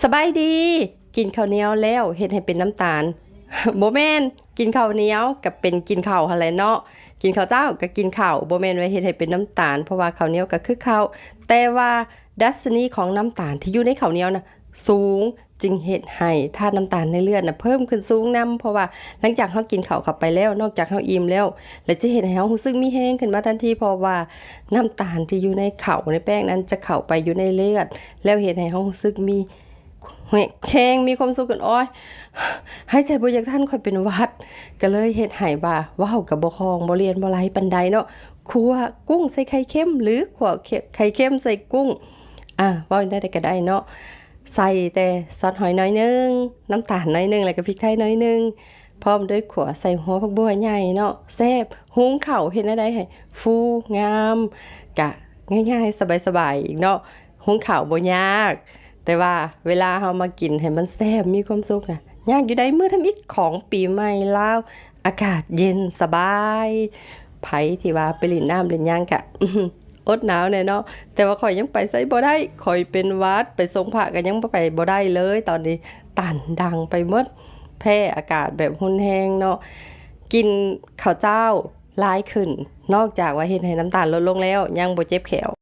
ສະບາຍດີ ກິນເຂົ້າໜຽວແລ້ວເຮັດໃຫ້ເປັນນ້ຳຕານ? ບໍ່ແມ່ນ, ກິນເຂົ້າໜຽວກໍເປັນ ກິນເຂົ້າຫັ້ນແຫຼະເນາະ, ກິນເຂົ້າເຈົ້າກໍກິນເຂົ້າ, ບໍ່ແມ່ນວ່າເຮັດໃຫ້ເປັນນ້ຳຕານ ເພາະວ່າເຂົ້າໜຽວກໍຄືເຂົ້າ, ແຕ່ວ່າດັດຊະນີຂອງນ້ຳຕານທີ່ຢູ່ໃນເຂົ້າໜຽວນະສູງ ຈຶ່ງເຮັດໃຫ້ທາດນ້ຳຕານໃນເລືອດນະເພີ່ມຂຶ້ນສູງນຳ, ເພາະວ່າຫຼັງຈາກເຮົາກິນເຂົ້າເຂົ້າໄປແລ້ວ ນອກຈາກເຮົາອີ່ມແລ້ວ ແລະຈະເຮັດໃຫ້ເຮົາຮູ້ສຶກມີແຮງຂຶ້ນມາທັນທີ ເພາະວ່ານ້ຳຕານທີ່ຢູ່ໃນເຂົ້າໃນແປ້ງນັ້ນຈະເຂົ້າໄປຢູ່ໃນເລືອດ ແລ້ວເຮັດໃຫ້ເຮົາຮູ້ສຶກມີແຮງ ມີຄວາມສຸກຂຶ້ນ. ໂອ້ຍ ຫາຍໃຈບໍ່ຢາກທັນ ຂ້ອຍເປັນຫວັດ ກໍເລີຍເຮັດໃຫ້ວ່າເວົ້າກໍບໍ່ຄ່ອງ ບໍ່ລຽນບໍ່ໄຫຼປານໃດເນາະ. ຂົ້ວກຸ້ງໃສ່ໄຂ່ເຄັມ ຫຼື ຂົ້ວໄຂ່ເຄັມໃສ່ກຸ້ງ ອາ ເວົ້າແນວໃດກໍໄດ້ເນາະ. ໃສ່ແຕ່ຊອດຫອຍໜ້ອຍໜຶ່ງ, ນ້ຳຕານໜ້ອຍໜຶ່ງ ແລ້ວກໍພິກໄທໜ້ອຍໜຶ່ງ ພ້ອມດ້ວຍຂົ້ວໃສ່ຫົວຜັກບົວໃຫຍ່ເນາະ ແຊບ. ຫຸງເຂົ້າເຮັດແນວໃດໃຫ້ຟູງາມ ກະງ່າຍໆ ສະບາຍໆ ອີກເນາະ. ຫຸງເຂົ້າບໍ່ຍາກ ແຕ່ວ່າເວລາເຮົາມາກິນໃຫ້ມັນແຊບ ມີຄວາມສຸກນະ ຍາກຢູ່ໃດ໋. ມື້ທຳອິດຂອງປີໃໝ່ລາວ ອາກາດເຢັນສະບາຍ, ໃຜທີ່ວ່າໄປຫຼິ້ນນ້ຳຫຼິ້ນຫຍັງກະ ອົດໜາວແດ່ເນາະ, ແຕ່ວ່າຂ້ອຍຍັງໄປໃສບໍ່ໄດ້, ຂ້ອຍເປັນຫວັດ, ໄປສົງພະກໍຍັງໄປບໍ່ໄດ້ເລີຍ. ຕອນນີ້ຕັນດັງໄປໝົດ, ແພ້ອາກາດແບບຮຸນແຮງເນາະ. ກິນເຂົ້າເຈົ້າຫຼາຍຂຶ້ນ, ນອກຈາກວ່າເຮັດໃຫ້ນ້ຳຕານລົດລົງແລ້ວ ຍັງບໍ່ເຈັບແຂ້ວ.